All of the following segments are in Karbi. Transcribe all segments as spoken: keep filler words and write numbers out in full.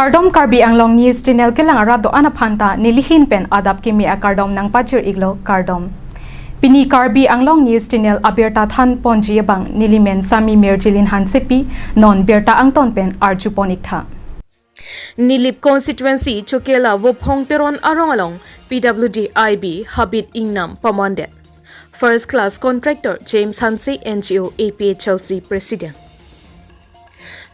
Kardom, Karbi Anglong News Channel kelang arat do-an aphan ta nelihin pen adap kimi akardom nangpajir-iklo, kardom. Pini Karbi Anglong News Channel abirta thanponji abang nelimen Sami Mirjilin Hansepi, non birta angton pen arjupon-iktha. Nilip constituency Chokela Vophong Teron arong along P W D I B habit ingnam pamandet. First class contractor James Hanse, N G O A P H L C president.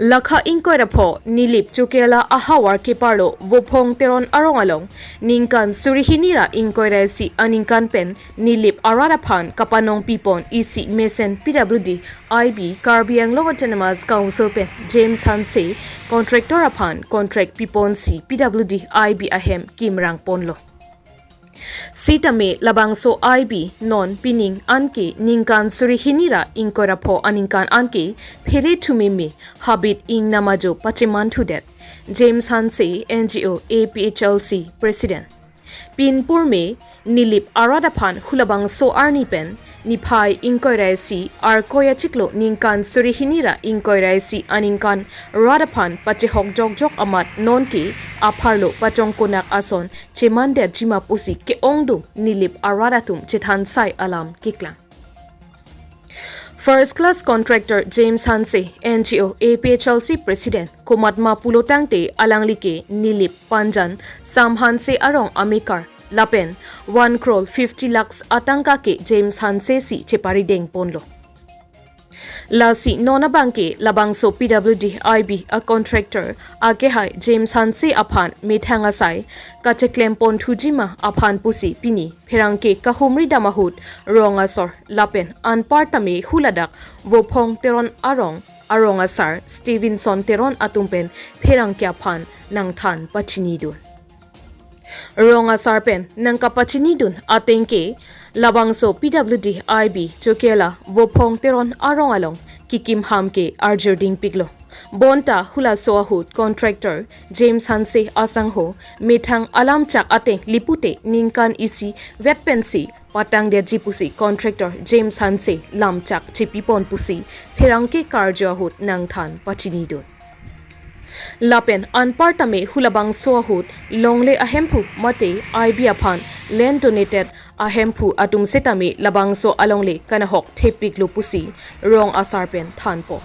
Lakha ingkoi ra pho Nilip Chokela ahavar keparlo Vophong Teron arong along ningkan suri hini ra ingkoi ra isi aningkan pen Nilip arat aphan kapanong pipon isi mesen P W D I B Karbi Anglong Autonomous Council pen James Hanse contractor aphan contract piponsi P W D I B ahem kimrang ponlo. Sitame labangso I B non pining anke ningkan suri hini ra ingkoi ra pho aningkan anke phere thumeme habit ingnam ajo pachemanthudet, James Hanse, N G O A P H L C president. Pinpur me Nilip arat aphan hulabangso arni pen niphai ingkoi ra isi Arkoi achiklo ningkan suri hini ra ingkoi ra isi aningkan rat aphan pachehok jokjok amat nonke apharlo pachongkonak ason chemandetjima pusi ke-ongdung Nilip arat atum chethansai alam keklang. First class contractor James Hanse, N G O A P H L C president, komatma pulo tangte alangli ke Nilip Panjan Sam Hanse arong amekar lapen one crore fifty lakhs atangka ke James Hanse si cheparideng ponlo. Lasi non abangke labangso P W D I B a contractor akehai James Hanse aphan methang asai kacheklem ponthujima aphan pusi pini pherangke kahumri dam ahut rong asor lapen anparta me huladak Vophong Teron arong, arong asar Stevenson Teron atum pen pherangke aphan nangthan pachinidun. Rong asar pen nangkapachinidun atengke labangso P W D I B Chokela Vophong Teron arong along kekim ham ke arjir dingpiklo. Bonta hulaso ahut contractor James Hanse asangho methang alamchak ateng lipute ningkan isi vet pensi patangdetji pusi contractor James Hanse lamchak chepipon pusi pherangke karjo ahut nangthan pachinidun. Lapen anparta me hulabangso ahut longle ahemphu mate I B aphan land donated ahemphu atum setame labangso alongle kanahok thepiklo pusi rong asar pen thanpo.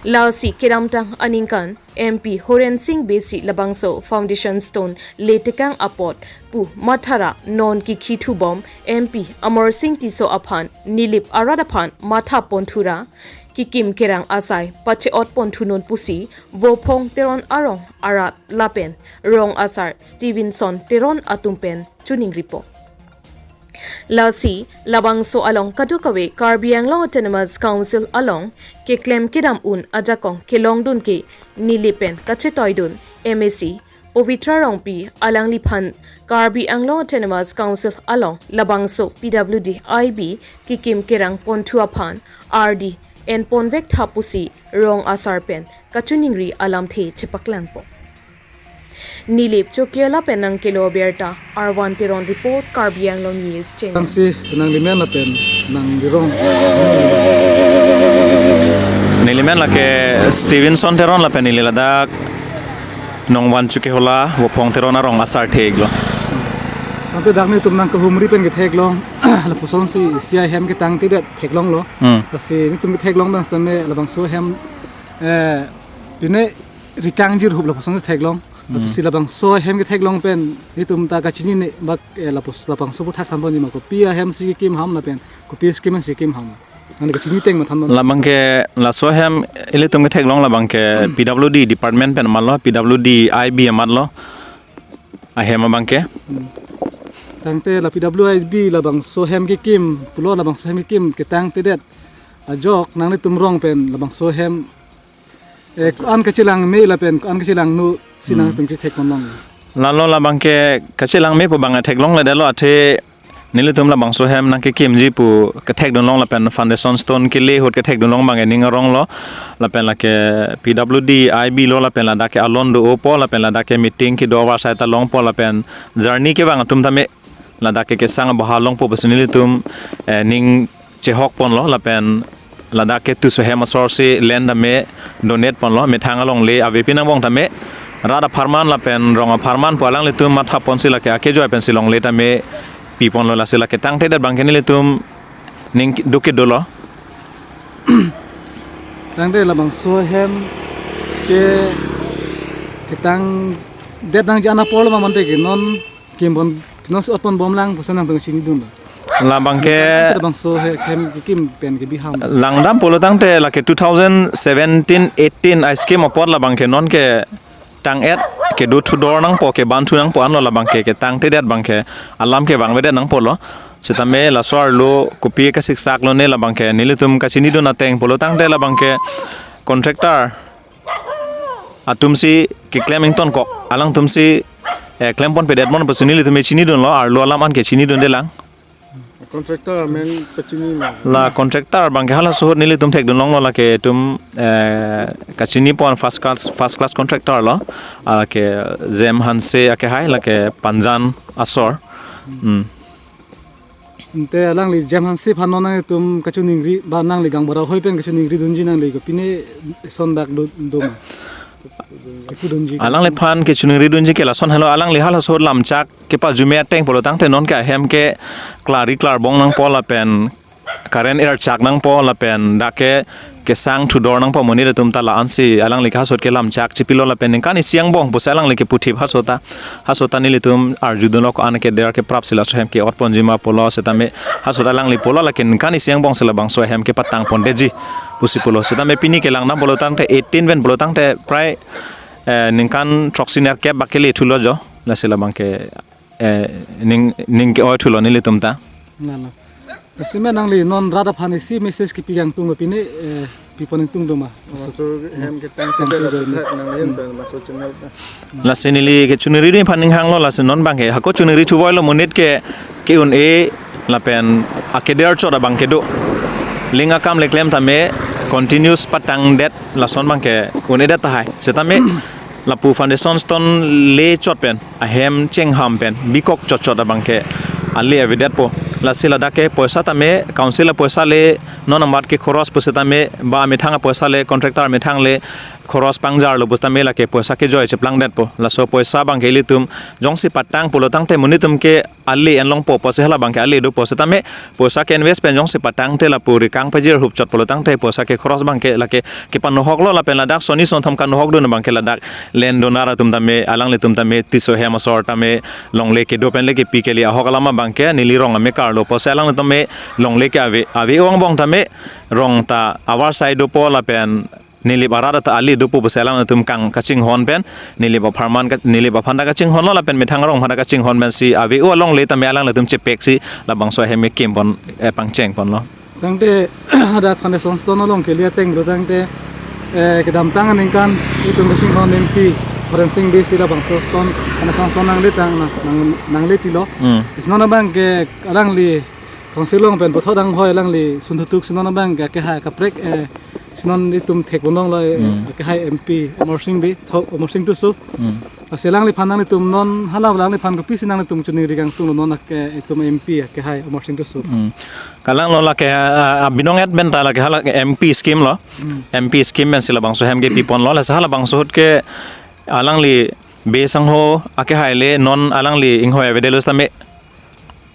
Lasi kedamtang aningkan M P Horen Sing Bey si labangso foundation stone letekang apot pu mathara non kikhi thubom M P Amar Sing Tisso aphan Nilip arat aphan matha ponthura kekim kerang asai pache-ot ponthunun pusi Vophong Teron arong arat lapen rong asar Stevenson Teron atum pen choningripo. Lasi labangso along kadokave Karbi Anglong Autonomous Council along keklem kedam un ajakong kelongdun ke Nilip pen kachetoidun M A C Pavitra Rongpi alangliphan Karbi Anglong Autonomous Council along labangso P W D I B kekim kerang ponthu aphan ardi enponvektha pusi rong asar pen kachoningri alamthe chepaklangpo. Nilip Chokela pen nangkelo abirta R one Teron report, Karbi Anglong News Channel. Tangsi nang limen lapen nang lirong. Nelimen lake Stevenson Teron lapen neli ladak Nongvan Chokihola Vophong Teron arong asar theklo. Tangte dak netum nang kehumri pen ketheklong, lapusonsi isi ahem ketangtedet theklonglo. Hmm. Lasi netum ketheklong abang same labangso ahem, eh, pine rikang jirhup lapusonsi theklong. Hmm. Lasi labangso ahem ketheklong pen netum ta kachinine bak, eh, lapus labangso aphuthak thanponji ma, kopi ahemsi kekim ham lapen kopi scheme si kekim ham. Nang kachiniteng ma thanpon. Labangke laso ahem ilitum ketheklong labangke P W D department pen amatlo, P W D I B amatlo. Ahem abangke. Hmm. Tangte la P W I B labangso ahem kekim, pulo labangso ahem kekim ketangtedet ajok nanglitum rong pen labangso ahem, eh, an kachelang me lapen an kachelang nu si Hmm. nangtum kethekponlong. Lalo labangke kachelang me pu abang theklongledetlo, athe nelitum labangso ahem nangkekimji pu kethekdunlong lapen foundation stone kele ahut kethekdunlong abang ning aronglo lapen lake P W D I B lo lapen ladak ke alon do-opo lapen ladak ke meeting kedo avarsai ta longpo lapen journey kevang atum tame ladak ke kesang aboha longpo pusi nelitum, eh, ning chehokponlo lapen ladak ke tuso ahem asor si land tame donate ponlo, methang alongle avepin angbong tame rat apharman lapen rong apharman pu alanglitum matha ponsi lake akejoi pensi longle tame piponlo, lasi lake tangtedet abangke nelitum ning dukit dolo. Tangte labangso ahem ke ketangdet nangji an apor lo ma mate ke non kimpon, non si-ot ponbomlang pusi nangtum chinidunlo. Labangke Labangso he, hem kekim pen kebi ham. Langdam pulo tangte lake two thousand seventeen eighteen a-scheme apot labangke nonke tang-et kedo thudor nangpo, keban thu nangpo anlo labangke ketangtedet abangke alam kevangvedet nangpo lo. Setame laso arlo kopi kasiksak lone labangke nelitum kachinidun ateng pulo tangte labangke contractor atumsi keklem ingtonkok, alangtumsi, eh, klempon pedetpon pusi nelitum chinidunlo, arlo alam anke chinidundelang. Contractor amen pachini ma? La contractor abangke halaso ahut nelitum thekdunlonglo, lake itum, eh, kachinipon first class, first class contractor lo, ah, lake Jem Hanse akehai, lake Panjan asor. Hmm. Ante alangli Jem Hanse aphan non nangtum kachiningri, ba nangli gaonbura ahoi pen kachiningridunji nangli kopine eson dak do, do ma? Kepudunji. Alangliphan kachiningridunji ke lason helo, alangli halaso ahut lamchak kepajume ateng pulo tangte nonke ahem ke klari klarbong nangpo lapen current erchak nangpo lapen dak ke kesang thudor nangpo monit atum ta la-ansi alangli halaso ahut ke lamchak chipilo lapen ningkan isi angbong pusi alangli keputhip halaso ta, halaso ta nelitum arjudunlo ko-an keder keprapsi laso ahem ke-otponji ma pulo setame halaso ta alangli pulo lake ningkan isi angbongsi labangso ahem kepatangpondetji pusi pulo setame pini ke langdam pulo tangte eighteen pen pulo tangte prai, eh, ningkan throksi nerkep bak kele thulo jo, lasi labangke, eh, ning, ning ke-oi thulo nelitum ta. Nalo. Lasi ma nangli non rat aphan isi message kepi kangtung lo pine, eh, pipon ingtung do ma? Maso hem ketang Tang tidak tu dapat nang lian dan maso channel ta. Lasi neli kachiningri aphan ninghanglo, lasi non abangke hako chiningri thuvoilo monit ke ke-un-e lapen akeder chot abangke do. Ling akam le klem tame continuous patangdet lason abangke un-edet tahai. Setame lapu foundation stone le chot pen, ahem chengham pen, bikok chot chot abangke ale avedetpo. Lasi ladak ke poisa tame, council apoisa le, non amat ke khoros pusitame, ba amethang apoisa le, contractor amethang le, khoros pangjarlo pusitame lake poisa kejoi cheplangdetpo. Laso poisa abangke ilitum jongsi patang pulo tangte monit atum ke ale enlongpo pusi hala abangke ale dopo setame poisa ke-invest pen jongsi patangte lapu rikang pajir hup chot pulo tangte poisa ke khoros abangke lake kepanohoklo lapen ladak soni sonthom kanohokdun abangke ladak land donor atum tame alanglitum tame Tisso hem asor tame longle kedo pen le kepi kele ahok alam abangke neli rong amekarlo pusi alanglitum tame longle ke ave ave-o angbong tame rong ta avarsai dopo lapen Nilip arat ta ale dopo pusi alanglitum kang kachinghon pen, Nilip apharman ka, Nilip aphan ta kachinghonlo lapen methang arong aphan ta kachinghon pensi ave-o alongle tame alanglitum chepeksi labangso ahem kekim pon, eh, pangcheng ponlo. Tangte ada foundation stone along kele ateng lo tangte, eh, kedamtang aningkan itum kachinghon M P Horensing Bey si labangso stone, foundation stone nangle tang nang, nang, nangle pilo. Hmm. Isnon abangke alangli Council along pen puthot anghoi alangli sun thutuk sinon abangke akehai kaprek, eh, sinon itum thek unong lo, eh, Hmm. akehai M P Amarsing Bey, tho, Amarsing Tisso. Hmm. Lasi alangliphan nanglitum non hala alangliphan kopisi nanglitum chiningri kangtung lo non ake itum M P akehai Amarsing Tisso. Hmm. Kalanglo lake, ah, ah, binong et pen ta lake hala M P scheme lo. Hmm. M P scheme pensi labangso ahem kepi ponlo, lasi halabangso ahut ke alangli Bey sangho akehai le non alangli inghoi avedet lo setame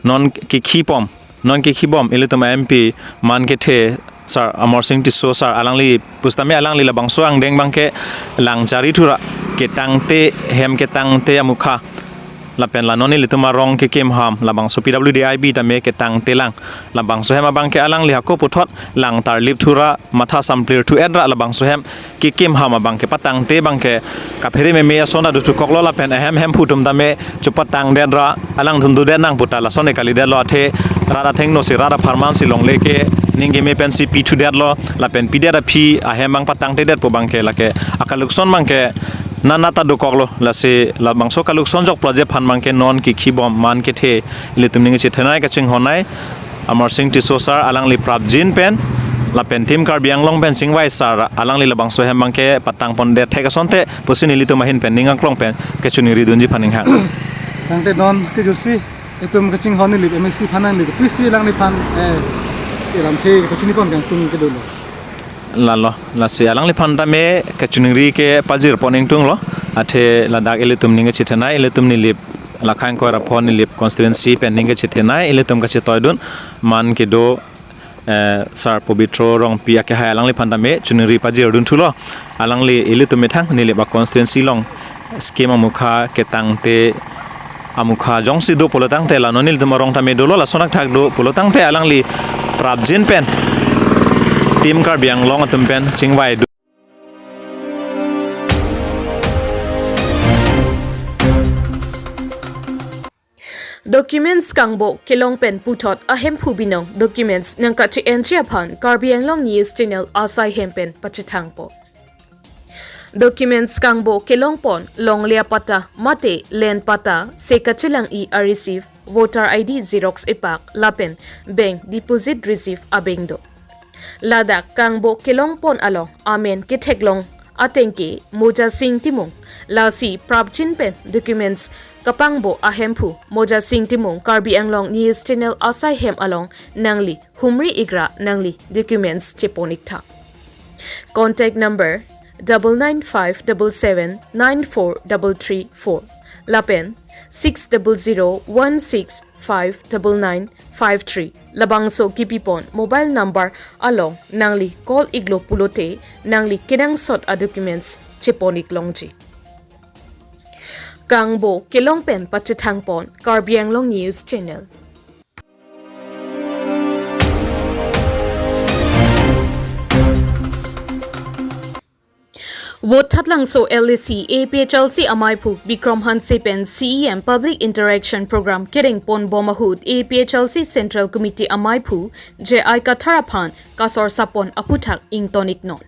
non kekhibom, non kekhibom ilitum M P man kethe sir Amarsing Tisso sir alangli pusitame alangli labangso angdeng abangke lang chari thura ketangte hem ketangte amukha lapen la non ilitum arong kekim ham labangso P W D I B tame ketangte lang labangso hem abangke alangli hako puthot lang tarlip thura matha samplir thu-et ra labangso hem kekim ham abangke patangte abangke kaphere meme ason ta dothukoklo lapen ahem hemphu atum tame chepatangdet ra alangtum dodet nang pu ta lason ke kalidetlo athe rat athengno si rat apharman si longle ke ning keme pensi pi thudetlo lapen pidet aphi ahem abang patangtedet pu abangke lake akalukson abangke nana ta dokoklo lasi labangso kalukson jokplo je aphan abangke non kekhibom man kethe ilitum ning chethenei kachinghonnei Amarsing Tisso sir alangli prapjin pen lapen Team Karbi Anglong pen chingvai sir alangli labangso ahem abangke patang pondet thek asonte pusi nelitum ahin pen ning aklong pen kachiningri dunji aphan ninghang. Tangte non kejutsi itum kachinghon Nilip M A C aphan nangli kopisi alangliphan, eh, ilamthe kachinipon kangtung kedo lo. Lalo, lasi alangliphan tame kachiningri ke pajir pon ingtunglo. Athe ladak ilitum ning kachethenei, ilitum Nilip, Lakha ingkoi ra pho Nilip constituency pen ning kachethenei, ilitum kachetoidun, man kedo, eh, Sar Pobitro Rongpi akehai alangliphan tame chiningri pajirdunthulo. Alangli ilitum methang Nilip a constituency along scheme amukha ketangte amukha jongsi do pulotangte la non ilitum arong tame dolo, lason athak do pulotangte alangli prapjin pen Team Karbi Anglong atum pen chingvai do. Documents kangbo kelong pen puthot ahemphu binong documents nangkache-enji aphan Karbi Anglong News Channel asai hem pen pachethangpo. Documents kangbo kelong pon longle apatta mate land patta, se kachelang-i a receipt, voter I D xerox epak lapen bank deposit receipt abeng do. Ladak kangbo kelong pon along amen ketheklong atengke Mojasing Timung, lasi prapjin pen documents kapangbo ahemphu Mojasing Timung Karbi Anglong News Channel asai hem along nangli humri ikra nangli documents chepon iktha. Contact number double nine five double seven nine four double three four lapen six double zero one six five double nine five three. Labangso kipipon mobile number along nangli call iklo pulote nangli kenangsot a documents chepon iklongji. Kangbo kelong pen pachethangpon Karbi Anglong News Channel. Vothatlangso L A C A P H L C amaiphu Bikram Hanse pen C E M Public Interaction Program kedengpon bom ahut A P H L C Central Committee amaiphu J I Kathar aphan kasorsapon aphuthak ington iknon.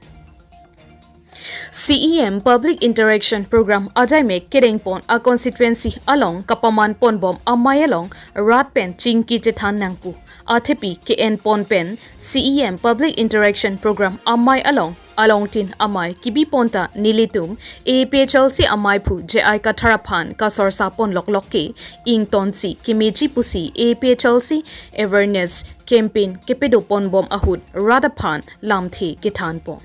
C E M Public Interaction Program ajaimek kedengpon a constituency along kapamanpon bom amei along rat pen chingki chethan nangpu. Athepi ke-enpon pen C E M Public Interaction Program amei along alongtin amei kibipon ta nelitum A P H L C amaiphu J I Kathar aphan kasorsapon loklok ke ingtonsi kemeji pusi A P H L C awareness campaign kepedopon bom ahut rat aphan lamthe kethanpon.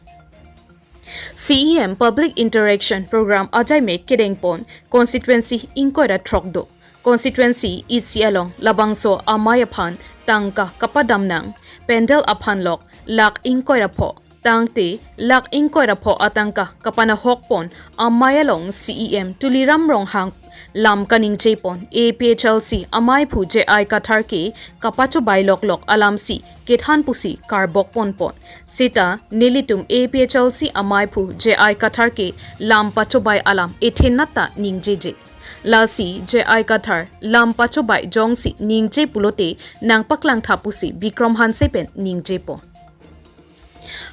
C E M Public Interaction Program ajaimek kedengpon constituency ingkoi ra throk do. Constituency isi along labangso amei aphan tangka kapadam nang, pandal aphan lok lakh ingkoi ra pho, tangte lakh ingkoi ra pho atangka kapanahokpon amei along C E M Tuliram Ronghang lam kaningjepon A P H L C amaiphu J I Kathar ke kapachobai loklok alamsi kethan pusi karbokponpon. Seta nelitum A P H L C amaiphu J I Kathar ke lam pachobai alam ethenat ta ningjeje. Lasi J I Kathar lam pachobai jongsi ningje pulote nangpaklangtha pusi Bikram Hanse pen ningjepon.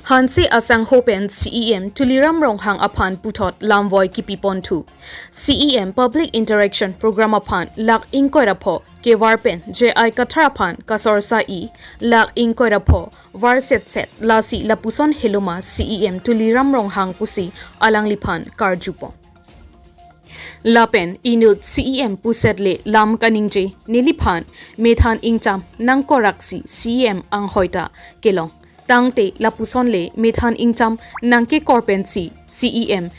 Hanse asangho pen C E M Tuliram Ronghang aphan puthot lamvoi kipiponthu. C E M Public Interaction Program aphan lakh ingkoi ra pho kevar pen J I Kathar aphan kasorsa-i lakh ingkoi ra pho varsetset, lasi lapuson heloma C E M Tuliram Ronghang pusi alangliphan karjupon. Lapen inut C E M pusetle lam kaningje neliphan methan ingcham nangkoraksi C E M anghoi ta kelong. Tangte lapusonle methan ingcham nangkekor pensi C E M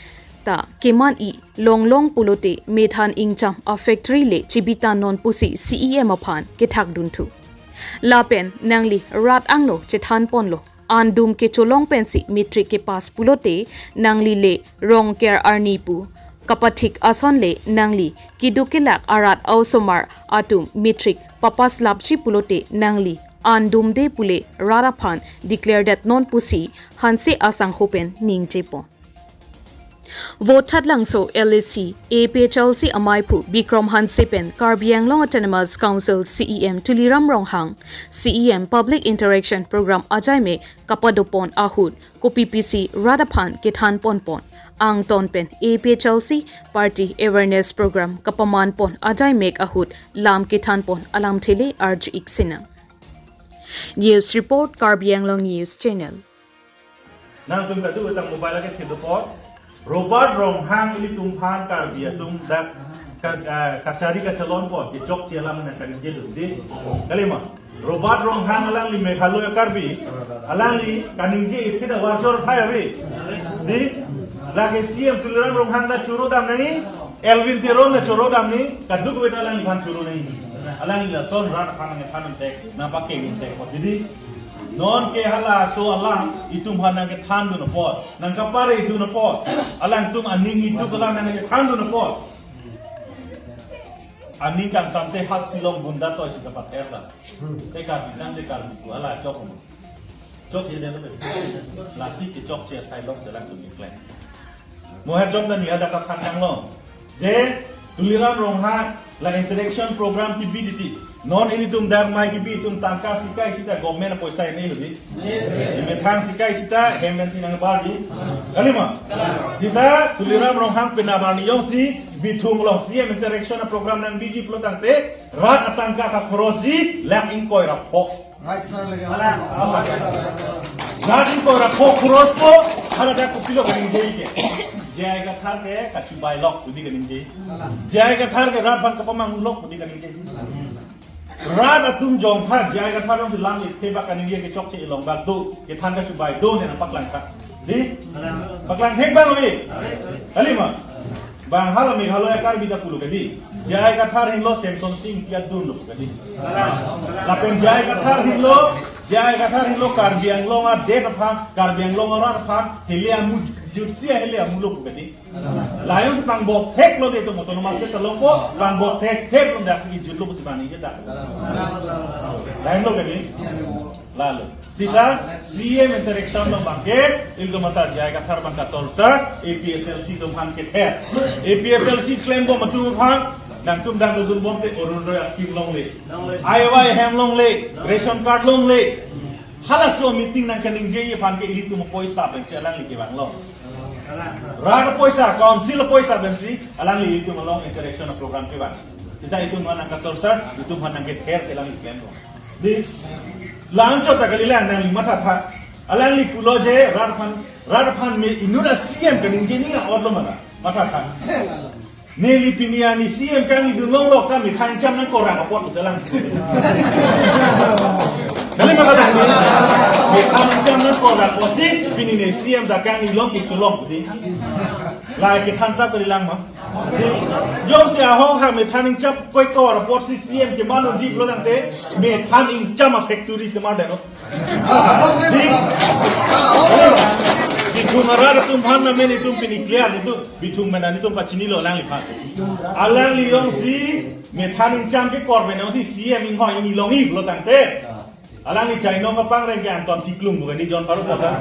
ta keman-i longlong pulote methan ingcham a factory le chibita non pusi C E M aphan kethakdunthu. Lapen nangli rat angno chethanponlo. Andum kecholong pensi matric kepass pulote nangli le rongker arni pu kapathik asonle nangli keduk kelak arat a-osomar atum matric papaslapji pulote nangli andum de pule rat aphan declare detnon pusi Hanse asangho pen ningjepon. Vothatlangso L A C A P H L C amaiphu Bikram Hanse pen Karbi Anglong Autonomous Council C E M Tuliram Ronghang C E M Public Interaction Program ajaimek kapadopon ahut kopi pisi rat aphan kethanponpon. Angton pen A P H L C party awareness program kapamanpon ajaimek ahut lam kethanpon alamthele arju-ik sinang. News report, Karbi Anglong News Channel. Nangtum kadu tang mobile ake thil dopot. Robert Ronghang ilitum aphan Karbi atum dak Ka-, kachari kachalon po, kechokche alam nangkaningje lo, dei. Kalima. Robert Ronghang alangli Meghalaya Karbi, alangli kaningje iphi ta warjor thai ave. Dei, lake C M Tuliram Ronghang ta choro dam nangji, Elwin Teron ta choro dam nangji, kadokave ta alangliphan choro nangji. Alangli lason rat aphan nangthan tek, nangpakeng tek apot, dei. Non ke halaso alam itum aphan nangkethan dun apot, nangkapare dun apot, alangtum aning itum alam nangkethan dun apot. Aning kangsamse ha Shillong bunda toi si kapater ta. Te Karbi nang te Karbi ku hala chok mo. Chokche dei lo. Lasi kechokche asai long selang tum klem. Mo ha chok ta ni ada kathan nanglo. Je Tuliram Ronghang la interaction program kebi titi. Non ilitum dak mai kebi atum tangka sikai sita government apoisa ini lo dei. Methang sikai sita hem pensi nangbar dei. Kalima. Sita Tuliram Ronghang penap arni jongsi Bithung along C M interaction program nangbiji pulo tangte rat atangka ka khorosi lakh ingkoi ra pho. Right, sir, lagi. Rat ingkoi ra pho khorosko, hala dak kopilo kaningje ke. J I Kathar ke kachibai lok pu dei kaningje. J I Kathar ke rat aphan kapamang lok pu dei kaningje. Rat atum jongpha J I Kathar along si lam ithebak kaningje kechokche along bak do, kethan kachibai do ne nangpaklang tha. Dei? Paklang thek bang ave. Kalima. Bang hala Meghalaya Karbi ta pulo ke dei. J I Kathar henlo Semson Sing Ingti adun lo ke dei. Lapen J I Kathar henlo, J I Kathar henlo Karbi Anglong adet aphan, Karbi Anglong arat aphan, hele amu jutsi hele amu lo ke dei. La jongsi pangbok thek lo dei atum autonomous state along ko, pangbok thekthek lo dak si jut lo si bani ke dak. La jong lo ke dei. Lalo. Sita C M interaction along abangke, ilitum asar J I Kathar abang kasorsar, A P H L C atum aphan kether. A P H L C klembom atum aphan, nangtum dang dun bomte Orunodoi scheme longle. I Y hem longle, ration card longle. Halaso meeting nangkaningje aphan ke ilitum apoisa pensi alangli kevang lo. Rat apoisa, council apoisa pensi alangli ilitum along interaction program kevang. Sita itum aphan nangkasorsar, itum aphan nangkether si alangli klembom. Dei, la-anchot ta kalilang nangli mathatha. Alangli pulo je rat aphan, rat aphan me inut a C M kaningje ni a-ot lo mana. Mathatha. Neli pini arni C M kangni dun longlo ka methang cham nangkorang apot lo jalang. Kali mathatha ni. Methang cham nangkorang apotsi pini ne C M ta kangni long ki chulong dei. La kethan ta kalilang ma. Jongsi ahok ha methang ingcham koikor apotsi C M keman unji pulo tangte methang ingcham a-factory semar deno. Dei. Bithung arat atum aphan amen itum pini clear itum. Bithung amen itum pachinilo alangliphan. Alangli jongsi methang ingcham kekor pen jongsi C M inghoi ni longji pulo tangte. Alangli chainong kapangreng ke Anton Tiklung bukan dei, John Pharo kota.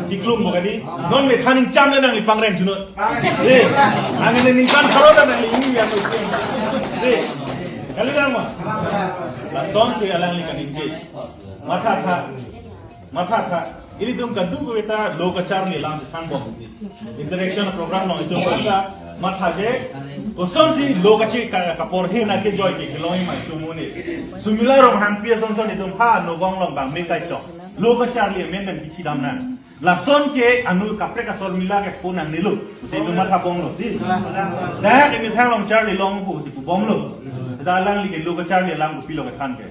Tiklung bukan dei. Non methang ingcham le nangli pangreng junot. Dei. Anke ne ningkan pharo ta nangli ini ya. Dei. Kalilang ma. Lasonsi alangli kaningje. Mathatha. Mathatha. Ilitum kadokave ta lo kacharli alam thangbom. Interaction program along itum aphan ta matha je, kosonsi lo kachi ka, kaporhe nangkejoi ke kelongji ma itum amonit. Sumila Ronghangpi asonson itum ha Nagaon along bang me kai chok. Lo kacharli amen pen kithi dam nang. Lason ke anu kaprek asor mila ke phone nangnelo. Pusi itum mathabomlo. Dei. Dak emethang along charli long pusi pubomlo. Sita alangli ke lo kacharli alam kopilo kethan ke.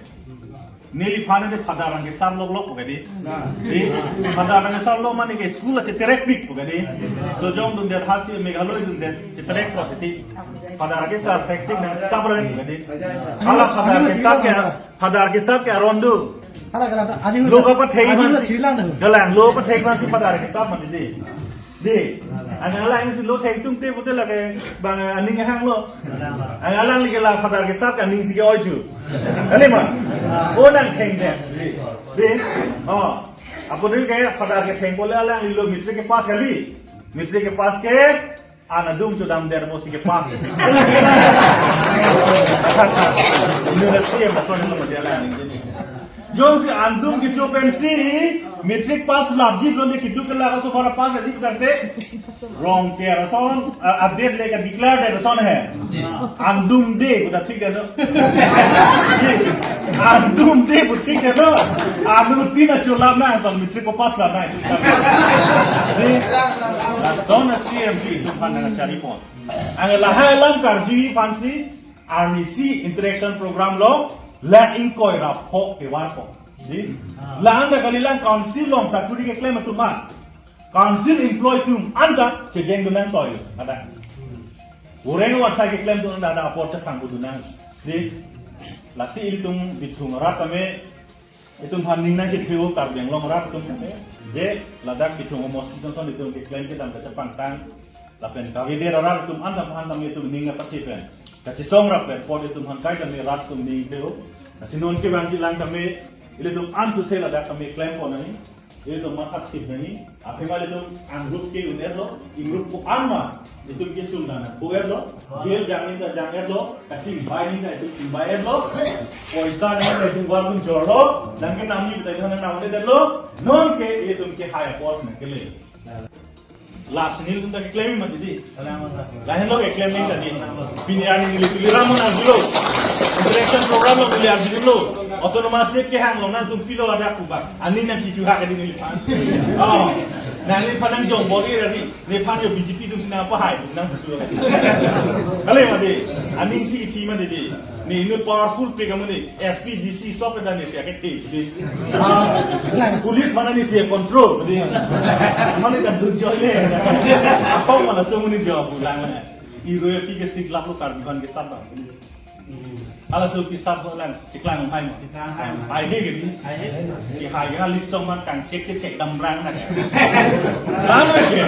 Neliphan te father abang ke sar lok lok pu ke dei. Dei, father abang ke sar lok mane ke school a cheterekpik pu ke dei. Sojong dundet, hasi Meghalaya dundet cheterek lok dei. Father ke sar thektik nang sar pu ke dei. Hala father ke sar ke, father ke sar ke aron do. Hala kalang ta, ani lo kapathek ani man lo si, chilang do. Kalang lo kapathek man si father ke sar mane dei. Dei, anke alangli si lo thengtung te pute lake bang aning hanglo. Anke alangli ke la father ke sar ke aning si ke-oi chu. Kali ma? O nangtheng det. Dei. O. Apot dei ke father ketheng pule alangli lo matric kepass kali. Matric kepass ke an adung chodam der mo si kepass. University em lason lo ma dia alangli. Jongsi an adung kecho pensi matric pass lapji pulote keduk kelak aso para pass aji putangte Rongker ason, a, update le ka declare det ason he. An adung de puta thik det no. An adung de pu thik det no. Anu tin acho lap nang, tang matric ko pass lap nang. Dei. Lason a C M C itum aphan nangcharipon. Ang lahai alam karju aphansi arnisi interaction program along lakh ingkoi ra pho kevarpo. Di? La-an ta kalilang council along sakuri keklem atum an. Council employee atum anta chejeng dun nangtoi. Ada. Oreng asai keklem atum anta ada apor chethang dun nang. Di? Lasi ilitum Bithung arat tame itum aphan ning nangkethek-o, Karbi Anglong arat atum tame. Je ladak Bithung Homosti Johnson itum keklem kedam kachepangtang. Lapen kaveder arat atum anta aphan tame itum ning apathe pen kachesong rap pen apot itum aphan kai tame rat atum ning thek-o. Lasi non kevangji lang tame ilitum ansose ladak tame klempon nangji. Ilitum mathathip nangji. Aphema ilitum angrup ke un-etlo, ingrup ko-an ma itum kesung nang ko-etlo, jail jangni ta jang-etlo, kachingbai ni ta itum chingbai-etlo, poisa ni ta itum gua atum jorlo, nangkenamji ta itum nangnam-etlo, nonke itum kehai apot nangkele. Lasi nelitum ta keklem mati di. Lahenlo keklem nang tadi. Pini arni neli Tuliram nangjulo. Interaction program along neli arjulo. Autonomous State kehang along nangtum pilo ada kuba. Aning nangkechuha kadi neliphan. Oh. Neliphan nangjong body tadi. Nephan yo B J P atumsi nangpahai, nangputu. Kali mati. Aning si ithi mati di. Ne inut powerful pe kamu ne, S P, D C, sop pen ne siya ke te. Ah, police mana ne siya control, di. Mana kan dun joy le. Apa mana semua ni jawab pulang mana. Iro ya tiga sik lap lo Karbi kan ke sab. Ala so ki sab lang, chiklang hai mo. Chiklang hai mo. Hai de ke di. Hai de. Ki hai ya lik song man kang chek chek chek dam rang na. Lalu ke.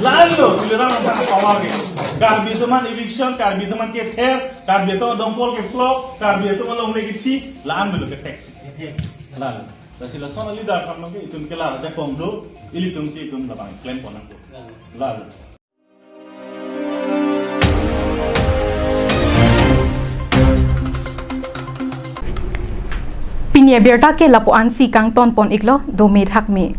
Lalu, Tuliram nang power ke. Karbi atum an eviction, Karbi atum an ke ther, Karbi atum an dongkol ke plok, Karbi atum an longle kethi, la-an belo ke tax. Lalu, lasi lason a leader aphan ke itum ke la jakong do, ilitum si itum labang klempon nangpo. Lalu. Pini abirta ke lapu-ansi kangtonpon iklo, dome thakme.